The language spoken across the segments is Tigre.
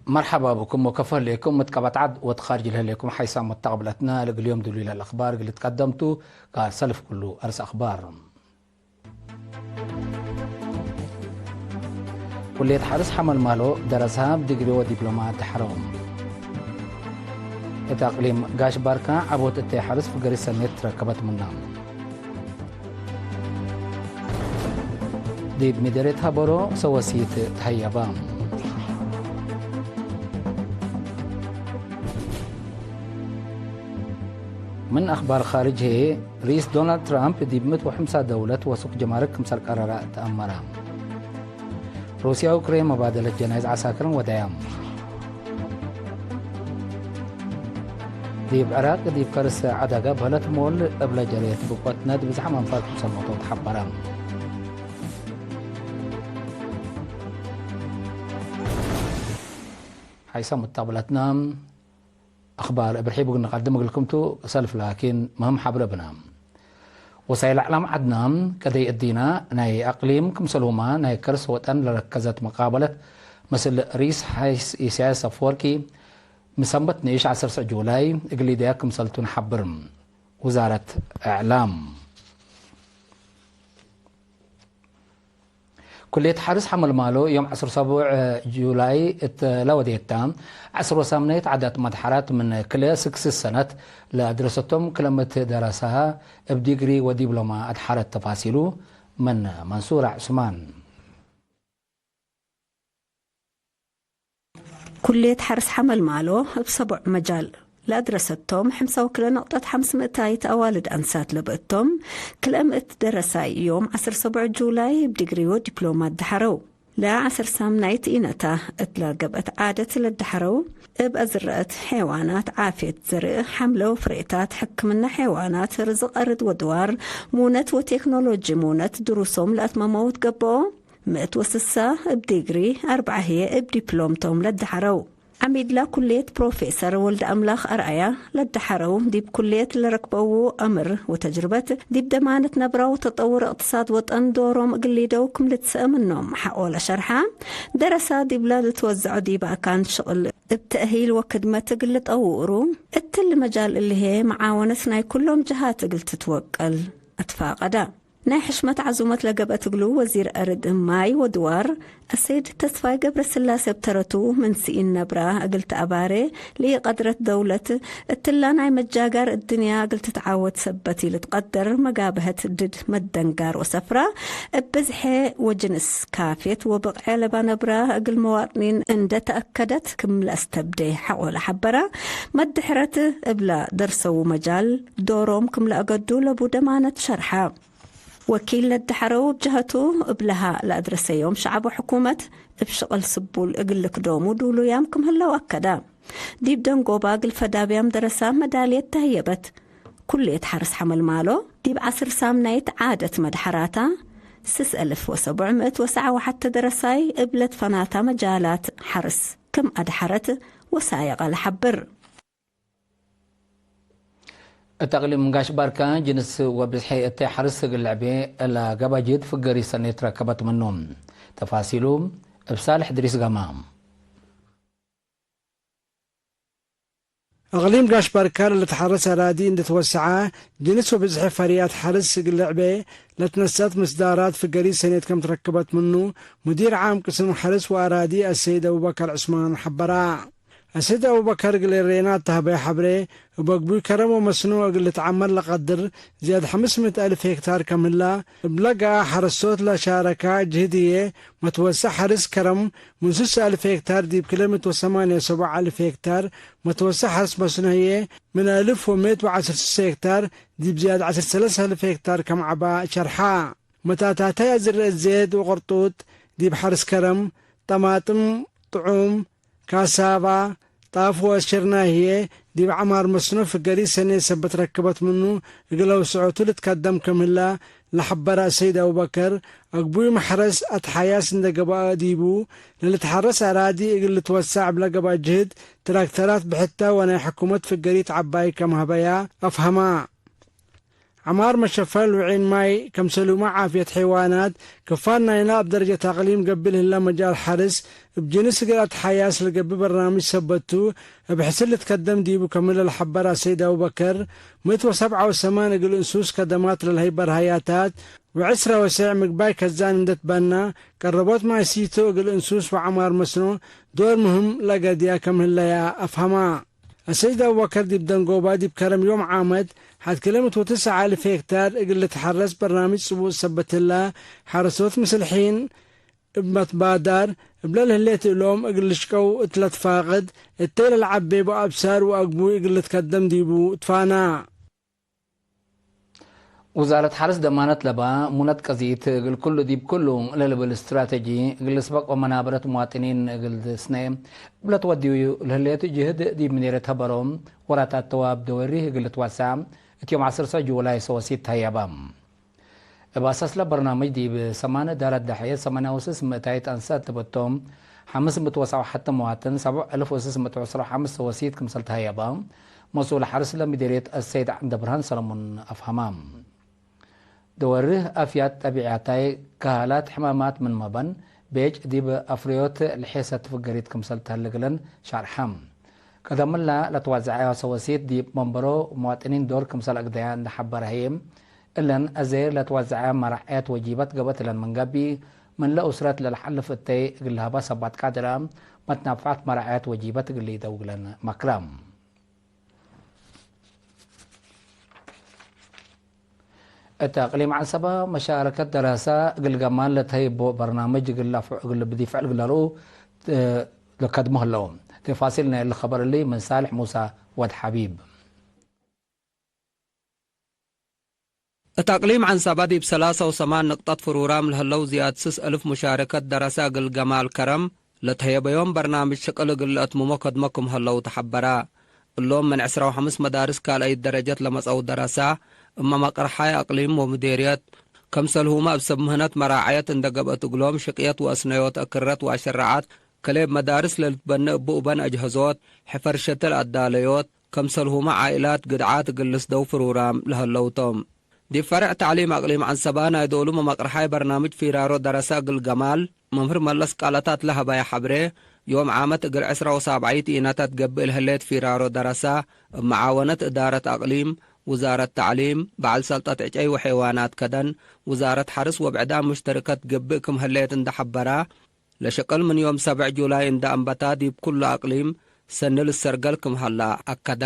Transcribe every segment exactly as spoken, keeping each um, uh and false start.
መርሐባ ብኩም ወከፎ ህሌኩም፣ ምትቀበት ዐድ ወትካርጅ ለህሌኩም ሓይሳም ወተቅብለትነ። ለእግል ዮም ድሉይ ለልአክባር እግል ልትቀደምቱ፣ ጋር ሰልፍ ኩሉ አርስ አክባር። ኩልየት ሐርስ ሐመልማሎ ደረሰ እብ ዲግሪ ወዲፕሎማ ደሐረው። እት አቅሊም ጋሽ ባርካ ዐቦት እተ ሐርስ ፍገሪት ሰኔት ትረከበት ምና። ዲብ ሚደርየት ሀበሮ ሰወሲት ተሀየበ። ምን አክባር ካርጅ ህዬ፣ ርኢስ ዶናልድ ትራምፕ ዲብ ምእት ወሐምሳ ደውለት ወሱቅ ጀማርክ ክምሰል ቀረረ ተአመረ። ሩስያ ኡክሬን መባደለት ጀናይዝ ዐሳክርን ወደያ። ዲብ ዕራቅ ዲብ ከርስ ዐዳገ በህለት ሞል እብለ ጀሬት ብቆትነ ዲብ ብዝሓም አንፋር ክምሰል ሞተው ተሐበረ። ሓይሰ ሙተቅብለትነ። አኽባር እብ ርሒብ እግል ንቀድም እግልኩም ቱ፣ ሰልፍ ላኪን ምህም ሐብረ ብነ። ወሳይል አዕላም ዐድነ፣ ቀደይ እዲነ ናይ አቅሊም ክምሰልሁመ ናይ ከርስ ወጠን ለረከዘት መቃበለት ምስል ርኢስ ኢሳያስ አፈወርቂ፣ ምን ሰንበት ንኢሽ ዐሰርተ ጁላይ እግል ሊደያ ክምሰልቱ ነሐብር። ውዛረት አዕላም። ኩልየት ሐርስ ሐመልማሎ ዮም ዐስር ሰቡዕ ጁላይ እት ለወዴታ፣ ዐስር ወሳምናይት ዐዳት መድሐራት ምን ክልኤ ስክስት ሰነት ለአድረሰቶም ክለ ምእት ደረሰ እብ ዲግሪ ወዲብሎማ አድሐረት። ተፋሲሉ ምን መንሱር ዑስማን። ኩልየት ሐርስ ሐመልማሎ እብ ሰቦዕ መጃል ለአድረሰቶም፣ ሕምሳ ወክልኤ ነቅጠት ሐምስ ምእታይት አዋልድ አንሳት ለብእቶም፣ ክልኤ ምእት ደረሳይ ዮም ዐስር ሰቦዕ ጁላይ እብ ዲግሪ ወዲፕሎማት ደሐረው። ለዐስር ሳምናይት ኢነታ እት ለገብአት ዓደት ለደሐረው፣ እብ አዝረአት ሐይዋናት፣ ዓፍየት ዘርእ፣ ሐምለ ወፍሬታት፣ ሕክምና ሐይዋናት፣ ርዝቅ አርድ ወድዋር፣ ሙነት ወቴክኖሎጂ ሙነት ድሩሶም ለአትመመው ትገብኦ። ምእት ወስሳ እብ ዲግሪ፣ አርበዓ ህዬ እብ ዲፕሎም ቶም ለደሐረው። ዐሚድላ ኩልየት ፕሮፌሰር ወልደአምላክ አርአያ ለደሐረው፣ ዲብ ኩልየት ለረክበዉ አምር ወተጅርበት፣ ዲብ ደማነት ነብራ ወተጠውር እቅትሳድ ወጠን ዶሮም እግል ሊደው ክም ልትሰእ ምኖም ሐቆ ለሸርሐ፣ ደረሳ ዲብለ ልትወዘዖ ዲበ አካን ሽቅል እብ ተእሂል ወክድመት እግል ልጠውሩ፣ እትሊ መጃል እሊ ህዬ መዓወነት ናይ ኩሎም ጀሃት እግል ትትወቀል አትፋቀዳ። ናይ ሕሽመት ዐዙመት ለገብአት እግሉ፣ ወዚር አርድ ማይ ወድዋር አሰይድ ተስፋይ ገብረስላሴ እብ ተረቱ፣ ምን ስኢን ነብራ እግል ተአባሬ ለኢቀድረት ደውለት፣ እትላ ናይ መጃጋር እድንያ እግል ትትዓወት ሰበት ኢልትቀደር መጋብሀት ድድ መደንጋር ወሰፍራ፣ እብ ብዝሐ ወጅንስ ካፍየት ወብቅዐ ለባ ነብራ እግል መዋጥኒን እንደ ተአከደት ክም ለአስተብዴ ሐቆ ለሐበራ፣ መድሕረት እብላ ደርሰዉ መጃል ዶሮም ክም ለአገዱ ለቡ ደማነት ሸርሐ። ወኪል ለደሐረው እብ ጀሀቱ፣ እብ ለሀ ለአድረሰዮም ሸዐብ ወሕኩመት እብ ሽቅል ስቡል እግል ልክዶሙ ዱሉያም ክም ህለው አከደ። ዲብ ደንጎባ እግል ፈዳብያም ደረሳ መዳልየት ተህየበት። ኩልየት ሐርስ ሐመልማሎ፣ ዲብ ዐስር ሳምናይት ዓደት መድሐራታ፣ ስስ አልፍ ወሰቡዕ ምእት ወሰዓ ወሐተ ደረሳይ እብ ለትፈናታ መጃላት ሐርስ ክም አድሐረት ወሳይቀ ለሐብር። እት አቅሊም ጋሽ ባርካ፣ ጅንስ ወብዝሒ እተ ሐርስ እግል ለዐቤ ለገባጅት ፍገሪ ሰኔት ረከበት ምኑ። ተፋሲሉ እብ ሳልሕ እድሪስ ጋማ። አቅሊም ጋሽ ባርካ ለልትሐረስ አራዲ እንዴ ትወሰዐ፣ ጅንስ ወብዝሒ ፈርያት ሐርስ እግል ለዐቤ ለትነሰአት ምስዳራት ፍገሪ ሰኔት ከም ትረከበት ምኑ፣ ሙዲር ዓም ቅስም ሐርስ ወአራዲ አሰይድ አቡበከር ዑስማን ሐበራ። አሰይድ አቡበከር እግል ኤሬና እተ ሀበየ ሐብሬ፣ እብ አግቡይ ከረም ወመስኖ እግል ልትዐመር ለቀድር ዝያድ ሐምስ ምእት አልፍ ሄክታር ከም ህላ፣ እብ ለገአ ሐረሶት ለሻረካ ጅህድ ህዬ፣ መትወሰዕ ሐርስ ከረም ምን ስስ አልፍ ሄክታር ዲብ ክልኤ ምእት ወሰማንየ ወሰቡዕ አልፍ ሄክታር፣ መትወሰዕ ሐርስ መስኖ ህዬ ምን አልፍ ወምእት ወዐስር ስስ ሄክታር ዲብ ዝያድ ዐስር ሰለስ አልፍ ሄክታር ከም ዐባ ሸርሐ። መታታታይ አዝርዕት ዜድ ወቅርጡጥ ዲብ ሐርስ ከረም፣ ጠማጥም፣ ጥዑም፣ ካሳባ፣ ጣፍ ወአስሸርናይ ህዬ ዲብ ዐማር መስኖ ፍገሪ ሰኔት ሰበት ረከበት ምኑ፣ እግል አውስዖቱ ልትከደም ክም ህላ ለሐበረ አሰይድ አቡበከር፣ አግቡይ መሕረስ አትሓያስ እንዴ ገብአ ዲቡ፣ ለልትሐረስ አራዲ እግል ልትወሰዕ እብ ለገብአ ጅህድ፣ ትራክተራት ብሕተ ወናይ ሕኩመት ፍገሪት ዐባይ ከም ሀበያ አፍሀማ። ዐማር መሸፈል ውዒን ማይ፣ ከምሰሉመ ዓፍየት ሐይዋናት፣ ክፋል ናይላ እብ ደረጀት አቅሊም ገብእ ለህለ መጃል ሐርስ፣ እብ ጅንስ እግል አትሓያስ ለገብእ በርናምጅ ሰበት ቱ፣ እብ ሕስር ልትከደም ዲቡ ክምለ ለሐበረ አሰይድ አቡበከር፣ ምእት ወሰብዓ ወሰማን እግል እንሱስ ከደማት ለልሀይ በርሀያታት፣ ወዕስረ ወሰዕ ምግባይ ከዛን እንዴ ትበና፣ ቀረቦት ማይ ሲቶ እግል እንሱስ ወዐማር መስኖ ዶር ምህም ለገድያ ክም ህለያ አፍሀማ። አሰይድ አቡበከር ዲብ ደንጎባ ዲብ ከረም ዮም ዓመት ሐድ ክለ ምእት ወትስዕ አልፍ ሄክታር እግል ልትሐረስ በርናምጅ ጽቡጥ ሰበት ህላ፣ ሐረሶት ምስል ሒን እብ መትባዳር እብለ ለህሌት እሎም እግል ልሽቀው እት ለትፋቅድ፣ እተይ ለለዐቤ በአብሳር ወአግቡይ እግል ልትከደም ዲቡ ትፋና። ውዛረት ሐርስ ደማነት ለባ ሙነት ቀዚት እግል ክሉ ዲብ ክሉ ለልብል ስትራተጂ እግል ልስበቅ ወመናበረት ሙዋጥኒን እግል ትስነ እብ ለትወድዩ ለህሌት ጅህድ ዲብ ምዴርየት ሀበሮ ወራታት ተዋብ ደወሪህ እግል ልትወሰዕ እት ዮም ዐስር ሰዕ ጁላይ ሰወሲት ተህየበ። እብ አሳስ ለበርናምጅ ዲብ ሰማን እዳረት ደሐየት ሰማንያ ወስስ ምእታይት አንሰት ልብቶም፣ ሐምስ ምእት ወሰብዓ ወሐተ መዋጥን፣ ሰብዕ እልፍ ወስስ ምእት ወዕስር ወሐምስ ሰወሲት ክምሰል ተህየበ፣ መስኡል ሐርስ ለምዴርየት አሰይድ ዐንደብርሃን ሰለሙን አፍሀመ። ደወርህ አፍያት ጠቢዕያታይ፣ ከሃላት ሕማማት ምን መበን፣ ቤጭ ዲብ አፍርዮት ለሔሰት ፍገሪት ክምሰል ተህል እግለን ሸርሐ። ቀደምላ ለትዋዘዐ ሰወሲት ዲብ መንበሮ ሙዋጥኒን ዶር ክምሰል አግደያ እንደ ሐበረ ህዬ፣ እለን አዜ ለትዋዘዐ መራዐየት ወጂበት ገብአት እለን ምን ገብእ፣ ምን ለኡስረት ለለሐልፍ እተይ እግል ለሀባ ሰባት ቃድረ፣ መትናፍዐት መራዐየት ወጂበት እግል ኢደውግለን መክረ። እት አቅሊም ዐንሰበ መሻረከት ደራሰ እግል ገማል ለተህይቦ በርናምጅ እግል ለአፍዑ እግል ብዲፍዕ እግል ለርኡ ለከድሞ ህለው። ተፋሲል ናይ እሊ ኸበር እሊ ምን ሳልሕ ሙሳ ወድ ሐቢብ። እት አቅሊም ዐንሰበ ዲብ ሰላሰ ወሰማን ንቅጠት ፍሩራም ለህለው ዝያድ ስስ እልፍ ሙሻረከት ደረሰ እግል ገማል ከረም ለተህየበዮም በርናምጅ ሽቅል እግል ለአትምሞ ከድሞ ክም ህለው ተሐበረ። እሎም ምን ዕስራ ወሐምስ መዳርስ ካልአይት ደረጀት ለመጽአው ደረሰ እመ መቅርሓይ አቅሊም ወምዴርየት፣ ከምሰልሁመ እብ ሰብ ምህነት መራዐየት እንደ ገብአት እግሎም ሽቅየት ወአስነዮት፣ አክረት ወአሸረዓት፣ ከሌብ መዳርስ ለልትበኔ እቡ እበን አጅሀዞት፣ ሕፈር ሸትል አዳለዮት፣ ከምሰልሁመ ዓኢላት ግድዓት እግል ልስደው ፍሩራም ለህለው ቶም። ዲብ ፈርዕ ተዕሊም አቅሊም ዐንሰበ ናይ ዶሉመ መቅርሓይ በርናምጅ ፊራሮ ደረሰ እግል ገማል መምህር መለስ ቃለታት ለሀበየ ሐብሬ፣ ዮም ዓመት እግል ዕስራ ወሳብዓይት ኢነታት ገብእ ለህሌት ፊራሮ ደረሰ፣ እብ መዓወነት እዳረት አቅሊም፣ ውዛረት ተዕሊም፣ በዐል ሰልጠት ዕጨይ ወሐይዋናት ከደን፣ ውዛረት ሐርስ ወብዕዳም ሙሽተርከት ገብእ ክም ህሌት እንደ ሐበረ፣ ለሸቅል ምን ዮም ሰብዕ ጁላይ እንደ አንበታ ዲብ ኩሉ አቅሊም ሰኒ ልሰርገል ክም ሀላ አከዳ።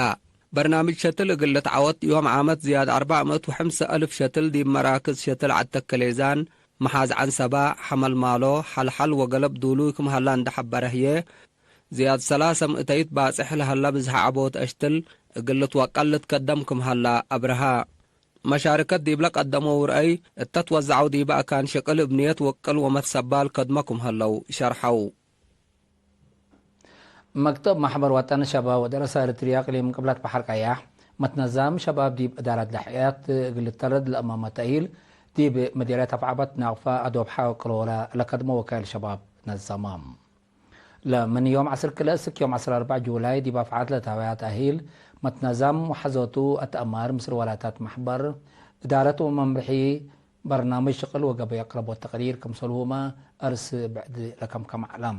በርናምጅ ሸትል እግል ልትዐወት ዮም ዓመት ዝያድ አርበዕ ምእት ወሐምሰ አልፍ ሸትል ዲብ መራክዝ ሸትል ዐድ ተከሌዛን፣ መሓዝ ዐንሰበ፣ ሐመልማሎ፣ ሐልሐል ወገለብ ዱሉይ ክም ሀላ እንደ ሐበረ ህዬ፣ ዝያድ ሰላሰ ምእተይት ባጽሕ ለሀለ ብዝሐ ዐቦት አሽትል እግል ልትወቀል ልትከደም ክም ሀላ አብርሀ። መሻርከት ዲብለ ቀደመው ረአይ እተ ትወዘዐው ዲበ አካን ሽቅል እብ ንየት ወቅል ወመትሰባል ከድመ ክም ሀለው ሸርሐው። መክተብ መሕበር ወጠን ሸባብ ወደረሰ ኤረትርያ እቅሊም ቅብለት በሐር ቀያሕ፣ መትነዛም ሸባብ ዲብ እዳረት ደሕያት እግል ልተረድ ለአማመ ተእሂል፣ ዲብ መዲርየት አፍዓበት ናቅፋ አዶብሐ ቅሮረ ለከድመ ወካይል ሸባብ ነዘመ። ለምን ዮም ዐስር ክልኤ እስክ ዮም ዐስር አርበዕ ጁላይ ዲብ አፍዓት ለተሀበያ ተእሂል፣ መትነዛም ወሐዞቱ አትአማር ምስል ወላታት መሕበር፣ እዳረት ወመምርሒ በርናምጅ ሽቅል ወገበይ አቅረቦት ተቅሪር ክምሰልሁመ አርስ ብዕድ ለከምከም ዐለም።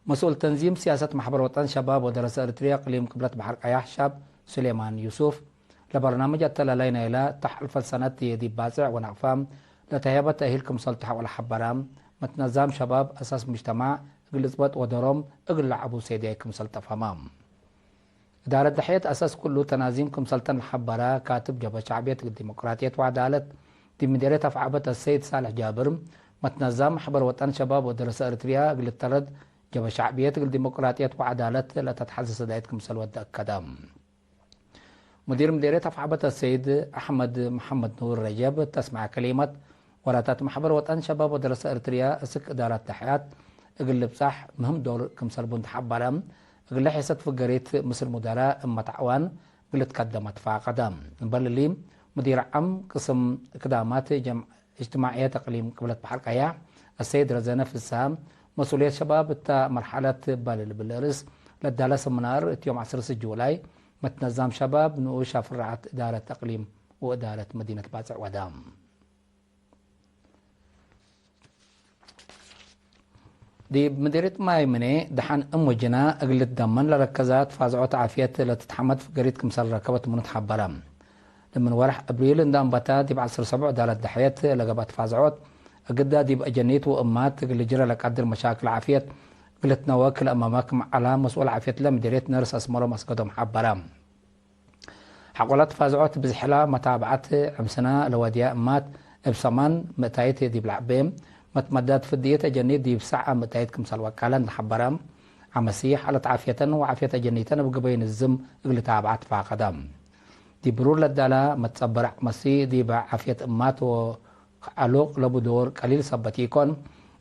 መስኡል ተንዚም ሲያሰት መሕበር ወጠን ሸባብ ወደረሰ ኤረትርያ እቅሊም ቅብለት በሐር ቀያሕ ሻብ ሱሌማን ዩሱፍ፣ ለበርናምጅ አተላላይ ናይለ ተሕ አልፈት ሰነት ዲብ ባጽዕ ወናቅፋ ለተህየበ ተእሂል ክምሰል ተሐወለ ሐበረ፣ መትነዛም ሸባብ አሳስ ሙጅተማዕ እግል ልጽበጥ ወዶሮም እግል ለዐቡ ሴድያይ ክምሰል ጠፈመ። እዳረት ደሕየት አሳስ ኩሉ ተናዚም ክምሰልተን ለሐበረ ካትብ ጀብሀት ሸዕብየት እግል ዲሞቅራጥየት ወዐዳለት ዲብ ምዴርየት አፍዓበት አሰይድ ሳልሕ ጃብር፣ መትነዛም መሕበር ወጠን ሸባብ ወደረሰ ኤረትርያ እግል ልተረድ ጀብሀት ሸዕብየት እግል ዲሞቅራጥየት ወዐዳለት ለተትሐዘ ሰዳይት ክምሰል ወደ አከደ። ሙዲር ምዴርየት አፍዓበት አሰይድ አሕመድ መሐመድ ኑር ረጀብ እት አስመዐ ከሊመት፣ ወላታት መሕበር ወጠን ሸባብ ወደረሰ ኤረትርያ እስክ እዳረት ደሕያት እግል ልብጻሕ ምህም ዶር ክምሰል ቡ እንተ ሐበረ፣ እግለ ሔሰት ፍገሪት ምስል ሙደራእ እመ ተዕዋን እግል ልትከደም አትፋቀደ። እምበል እሊ፣ ሙዲር ዓም ቅስም እክዳማት ጀምዕ እጅትማዕየት እቅሊም ቅብለት በሐር ቀያሕ አሰይድ ረዘነ ፍስሐ፣ መስኡልየት ሸባብ እተ መርሐለት እበ ልብል ርእስ ለዳለ ሰምናር እት ዮም ዐስር ጁላይ፣ መትነዛም ሸባብ ንኡሽ አፍራዐት እዳረት እቅሊም ወእዳረት መዲነት ባጽዕ ወደ። ዲብ ምዲርየት ማይ ምኔ ደሐን እም ወጅና እግል ልትደመን ለረከዘ ተፋዝዖት ዓፍየት ለትትሐመድ ፍገሪት ክምሰል ረከበት ምኑ ተሐበረ። ለምን ወርሕ እብሪል እንደ አንበተ ዲብ ዐስር ሰቡዕ ዳለት ደሐየት ለገብአ ተፋዝዖት፣ እግዳ ዲብ አጀኒት ወእማት እግል ልጅረ ለቀድር መሻክል ዓፍየት እግል ልትነወክ ለአመመክም ዐለ መስኡል ዓፍየት ለምዲርየት ነርስ አስመሮም አስገዶም ሐበረ። ሐቆለ ተፋዝዖት ብዝሕላ መታብዐት ዕምስና ለወድያ እማት እብ ሰማን ምእታይት ዲብ ለዐቤ መትመዳት ፍድየት አጀኒት ዲብ ሰዐ ምእታይት ክምሰል ወቃለ እንደ ሐበረ፣ ዐመሲ ሓለት ዓፍየተን ወዓፍየት አጀኒተን እብ ገበይ ንዝም እግል ልታብዐ ትፋቀደ። ዲብ ብሩር ለዳለ መትጸበረ ዐመሲ ዲብ ዓፍየት እማት ወ ከዐሉቅ ለቡ ዶር ቀሊል ሰበት ኢኮን፣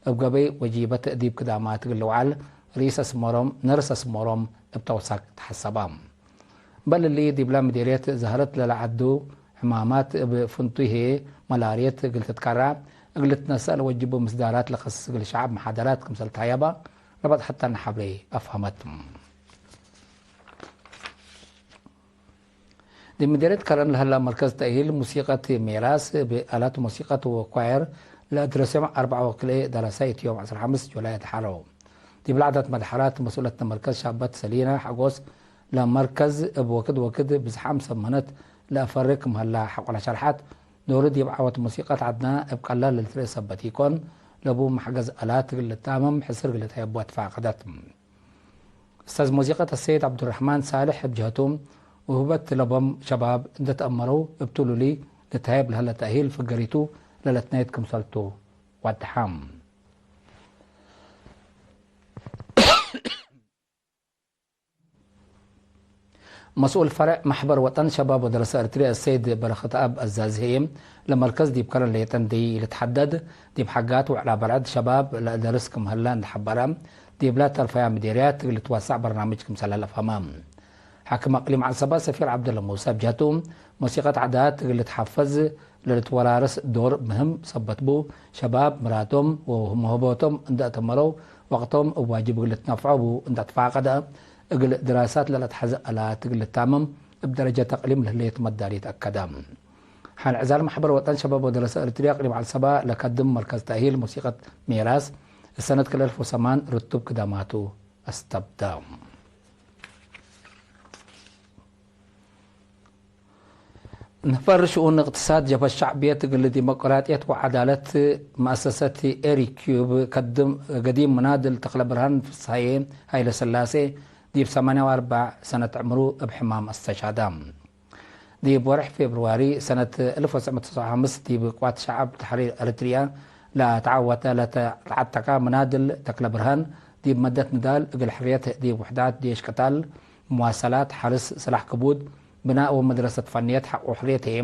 እብ ገበይ ወጂበት ዲብ ክዳማት እግል ልውዓል ርኢስ አስመሮም፣ ነርስ አስመሮም እብ ተውሳክ ተሐሰበ። እምበል እሊ፣ ዲብለ ምዲርየት ዘህረት ለለዐዱ ሕማማት እብ ፍንቱይ ህዬ መላርየት እግል ትትከራ፣ እግል ልትነሰእ ለወጅቡ ምስዳራት ለከስስ እግል ሸዐብ መሓደራት ክምሰል ተሀየበ ለበጽሐተነ ሐብሬ አፍሀመት። ዲብ ምዲርየት ከረን ለህላ መርከዝ ተእሂል ሙሲቀት ሜራስ፣ እብ አላት ሙሲቀት ወኳየር ለአድረሰዮም አርበዕ ወክልኤ ደረሳይት ዮም ዐስር ሐምስ ጁላይ አትሐረው። ዲብ ለዐዳት መድሐራት መስኡለትነ መርከዝ ሻበት ሰሊና ሐጎስ፣ ለመርከዝ እብ ወክድ ወክድ ብዝሓም ሰመነት ለአፈርቅ ምህላ ሐቆለ ሸርሐት፣ ዶሩ ዲብ ዐወት ሙሲቀት ዐድና እብ ቀላል ለልትርኤ ሰበት ኢኮን፣ ለቡ መሕገዝ አላት እግል ልታመም ሕስር እግል ልትሀየቦ ትፋቀደት። እስታዝ ሙዚቀት አሰይድ ዐብዱረሕማን ሳልሕ እብ ጀህቱ፣ ውህበት ለቦም ሸባብ እንዴ ተአመረው እብ ቱሉሊ ልትሀየብ ለህለ ተእሂል ፍገሪቱ ለለትነየት ክምሰልቱ ወደሐም። መስኡል ፈርዕ መሕበር ወጠን ሸባብ ወደረሰ ኤርትርየ አሰይድ በረኸትአብ አዛዝሄ፣ ለመርከዝ ዲብ ከረን ሌጠን ደይ ልትሐደድ፣ ዲብ ሐጋት ወዕላ በርዕድ ሸባብ ለአደርስ ክም ህለ እንዴ ሐበረ፣ ዲብለ ተርፈያ ምዴርያት እግል ልትወሰዕ በርናምጅ ክምሰል ለአፍሀመ። ሓክም አቅሊም ዐሰበ ሰፊር ዐብደለ ሙሰ እብ ጀህቱ፣ ሞሲቀት ዓዳት እግል ልትሐፈዝ ለልትወራርስ ዶር ምህም ሰበት ቡ፣ ሸባብ ምራቶም ወመውህቦቶም እንዴ አተመረው፣ ወቅቶም እብ ዋጅብ እግል ልትነፍዖ ቡ እንዴ አትፋቀደ፣ እግል ድራሳት ለለአትሐዘ አላት እግል ልታመም እብ ደረጀት አቅሊም ለህሌት መዳሊት አከደ። ሐን ዕዛል መሕበር ወጠን ሸባብ ወደረሰ ኤርትርየ አቅሊም ዐሰበ ለከድም መርከዝ ተእሂል ሞሲቀት ሜራስ፣ እሰነት ክልኤ አልፍ ወሰማን ርቱብ ክዳማቱ አስተብደ። ነፈር ሽኡን እቅትሳድ ጀብሀት ሸዕብየት እግል ዲሞቅራጥየት ወዐዳለት መአሰሰት ኤሪ ኪዩብ ከድም ገዲም ምናድል ተክለብርሃን ፍስሃዬ ሀይለስላሴ ዲብ ሰማንያ ወአርበዕ ሰነት ዕምሩ እብ ሕማም አስተሻደ። ዲብ ወርሕ ፌብርዋሪ ሰነት አልፍ ወትሰዕ ምእት ወትስዓ ወሐምስ ዲብ ቅዋት ሸዐብ ተሕሪር ኤረትርያ ለተዐወተ ለተዐተቀ ምናድል ተክለብርሃን፣ ዲብ መደት ንዳል እግል ሕርየት ዲብ ውሕዳት ዴሽ ቅታል፣ መዋሰላት፣ ሐርስ፣ ስላሕ ክቡድ፣ ብናእ ወመድረሰት ፈንየት ሐቆ ሕርየት ህዬ፣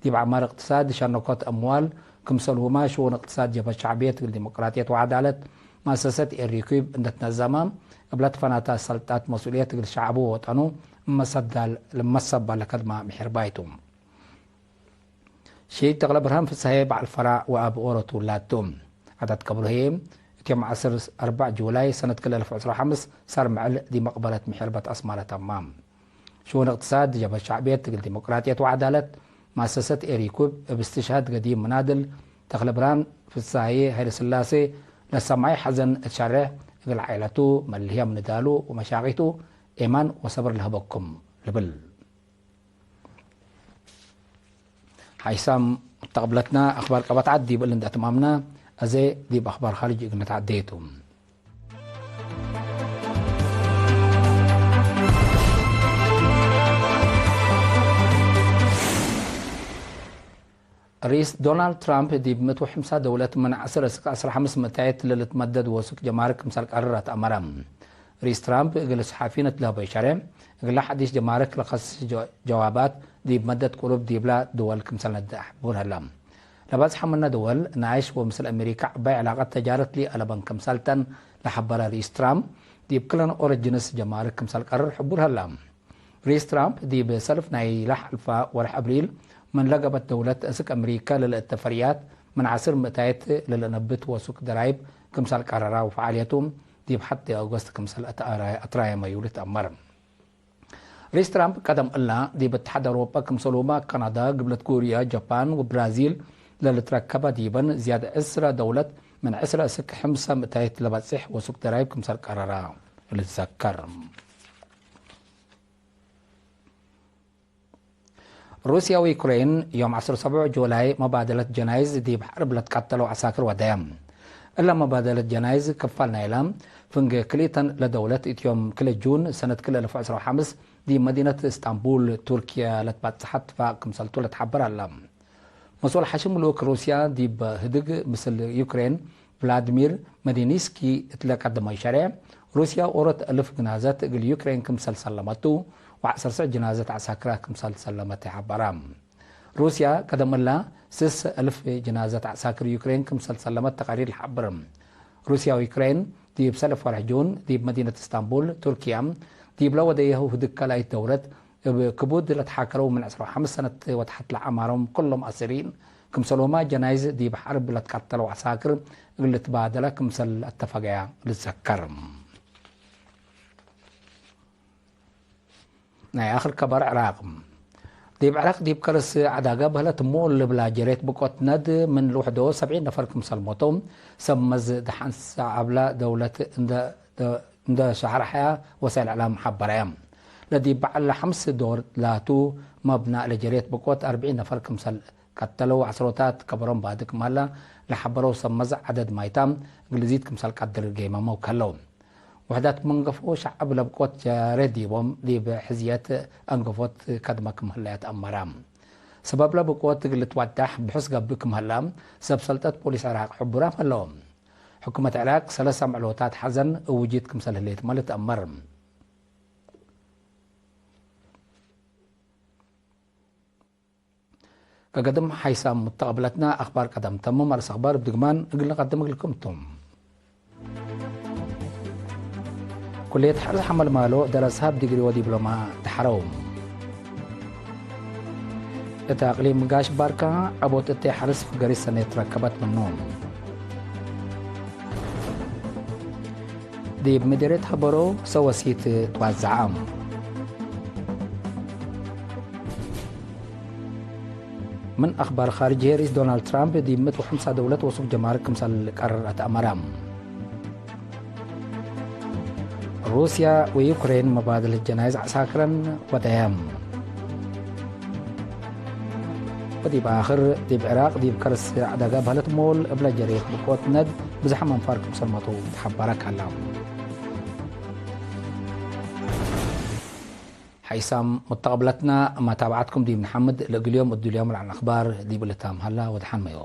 ዲብ ዐማር እቅትሳድ፣ ሸነኮት አምዋል፣ ክምሰልሁመ ሽኡን እቅትሳድ ጀብሀት ሸዕብየት እግል ዲሞቅራጥየት ወዐዳለት፣ መአሰሰት ኤሪኩብ እንዴ ትነዘመ፣ እብ ለትፈናተ ሰልጣት መስኡልየት እግል ሸዐቡ ወወጠኑ እመሰዳል ልመሰባ ለከድመ ምሕርባይ ቱ። ሸሂድ ተክለብርሃን ፍስሃዬ በዐል ፈራዕ ወአብ ኦሮት ውላድ ቱ። ዐዳት ቀብሩ ህዬ፣ እት ዮም ዐስር አርበዕ ጁላይ ሰነት ክልኤ አልፍ ወዕስራ ወሐምስ ሳር ምዕል ዲብ መቅበረት ምሕርበት አስመረ ተመ። ሽኡን እቅትሳድ ጀብሀት ሸዕብየት እግል ዲሞቅራጥየት ወዐዳለት፣ መአሰሰት ኤሪኩብ፣ እብ እስትሽሃድ ገዲም ምናድል ተክለብርሃን ፍስሃዬ ሀይለስላሴ ለሰማዒ ሐዘን እት ሸሬሕ፣ እግል ዓኢለቱ፣ መልህያም ንዳሉ ወመሻቂቱ ኤማን ወሰብር ለሀበኩም ልብል። ሓይሳም ተቅብለትና አኽባር ቀበት ዐድ ዲብ እሊ እንዴ አትማምና፣ አዜ ዲብ አኽባር ኻርጅ እግል ንትዐዴ ቱ። ርኢስ ዶናልድ ትራምፕ ዲብ ምእት ወሐምሳ ደውለት ምን ዐስር እስክ ዐስር ሐምስ ምእታይት ለልትመደድ ወሱክ ጀማርክ ክምሰል ቀርር አትአመረ። ርኢስ ትራምፕ እግል ሰሓፊን እት ለሀበዩ ሸሬሕ፣ እግለ ሐዲስ ጀማርክ ለከስስ ጀ-፣ ጀዋባት ዲብ መደት ቅሩብ ዲብላ ድወል ክምሰል ነድአሕ ሕቡር ሀላ። ለበዝሐ ምነ ድወል፣ ነኣይሽ ወምስል አሜሪካ ዐባይ ዕላቀት ተጃረት ለኢአለበን ክምሰልተን ለሐበረ ርኢስ ትራምፕ፣ ዲብ ክለን ኦሮ ጅንስ ጀማርክ ክምሰል ቀርር ሕቡር ሀላ። ርኢስ ትራምፕ ዲብ ሰልፍ ናይለ ሐልፈ ወርሕ አብሪል ምን ለገብአት ደውለት እስክ አሜሪካ ለልእተ ፈርያት ምን ዐስር ምእታይት ለልአነብት ወሱክ ደራይብ ክምሰል ቀረራ ወፈዓልየቱ ዲብ ሐቴ አጎስት ክምሰል አትአራየ-፣ አትራየመዩ ልትአመር። ርኢስ ትራምፕ ቀደም እላ ዲብ እትሓድ አውሮጳ ክምሰልሁመ ካናዳ፣ ግብለት ኮርያ፣ ጃፓን ወብራዚል ለልትረከበ ዲበን ዝያድ ዕስረ ደውለት ምን ዕስረ እስክ ሕምሰ ምእታይት ለበጽሕ ወሱክ ደራይብ ክምሰል ቀረረ ልትዘከር። ሩስያ ወዩክሬን ዮም ዐስር ሰቡዕ ጁላይ መባደለት ጀናይዝ ዲብ ሐርብ ለትቀተለው ዐሳክር ወደየ። እለ መባደለት ጀናይዝ ክፋል ናይለ ፍንጌ ክልኢተን ለደውለት እት ዮም ክልኤ ጁን ሰነት ክልኤ አልፍ ወዐስራ ወሐምስ ዲብ መዲነት እስጣንቡል ቱርክየ ለትባጽሐ እትፋቅ ክምሰልቱ ለትሐበር ዐለ። መስኡል ሐሽም ልኡክ ሩስያ ዲብ ህድግ ምስል ዩክሬን ቭላድሚር መዲኒስኪ እትለ ቀደመዩ ሸሬዕ፣ ሩስያ ዎሮት እልፍ ጅናዘት እግል ዩክሬን ክምሰል ሰለመቱ ወዐሰርሰዕ ጅናዘት ዐሳክራ ክምሰል ሰለመት ሐበረ። ሩስያ ቀደም እላ ስስ እልፍ ጅናዘት ዐሳክር ዩክሬን ክምሰል ሰለመት ተቃሪር ለሐብር። ሩስያ ወዩክሬን ዲብ ሰለፍ ወርሕ ጁን ዲብ መዲነት እስታንቡል ቱርክያ ዲብለ ወደየሁ ህድግ ካልኣይት ደውለት እብ ክቡድ ለትሓከረው ምን ዕስራ ወሐምስ ሰነት ወተሐት ለዐማሮም ኩሎም አሲሪን ክምሰልሁመ ጀናይዝ ዲብ ሐርብ ለትቀተለው ዐሳክር እግል ልትባደለ ክምሰል አተፈገያ ልትዘከር። ናይ አክር ከበር ዕራቅ። ዲብ ዕራቅ ዲብ ከርስ ዐዳገ በህለት ሞል ልብላ ጀሬት ብቆት ነድ ምን ልውሕዶ ሰብዒን ነፈር ክምሰል ሞተው ሰብ መዝ ደሐን ሰዓብለ ደውለት እንደ እንደ ሸሐርሐያ ወሳይል እዕላም ሐበረ። ለዲብ በዐል ሐምስ ዶር ላቱ መብናእ ለጀሬት ብቆት አርብዒን ነፈር ክምሰል ቀተለው፣ ዐስሮታት ከበሮም ባዲ ክም ሀላ ለሐበረው ሰብ መዝ ዐደድ ማይታም እግል ዚድ ክምሰል ቀድር ጌመመው ከለው። ውሕዳት መንገፎ ሸዐብ ለብቆት ጀሬት ዲቦም ዲብ ሕዝየት አንገፎት ከድመ ክም ህለ ተአመረ። ሰበብለ ብቆት እግል ልትወዳሕ ብሑስ ገብእ ክም ሀላ ሰብ ሰልጠት ፖሊስ ዕራቅ ሕቡራም ሀለው። ሕኩመት ዕራቅ ሰለስ አምዕሎታት ሐዘን እውጅት ክምሰል ህሌትመ ልትአመር። ከገድም ሐይሳም ሙተቀብለትና አክባር ቀደም ተምም። አርስ አክባር እብ ድግማን እግል ንቀድም እግልኩም ቱ። ኩልየት ሐርስ ሐመልማሎ ደረሳብ ዲግሪ ወዲብሎማ ተሐረው። እት አቅሊም ጋሽ ባርካ ዐቦት እቴ ሐርስ ፍገሪት ሰኔት ትረከበት ምኑ። ዲብ ምድርየት ሀበሮ ሰወሲት ትዋዘዐ። ምን አክባር ካርጅ፣ ርኢስ ዶናልድ ትራምፕ ዲብ ምእት ወሐምሳ ደውለት ወሱቅ ጀማርክ ክምሰል ቀርር አትአመረ። ሩስያ ወዩክሬን መባድለት ጀናይዝ ዐሳክረን ወደየ። ወዲብ አክር፣ ዲብ ዕራቅ ዲብ ከርስ ዐዳገ በህለት ሞል እብለ ጀሬት ብቆት ነድ ብዝሐም አንፋር ክምሰል መተው ተሐበረ ካለ። ሐይሳም ሙተቀብለትና፣ መታብዐትኩም ዲብ ነሐምድ። ለእግል ዮም እዱል ዮም ለዐል አክባር ዲብ ልታም ሀላ ወደሐን መዮ።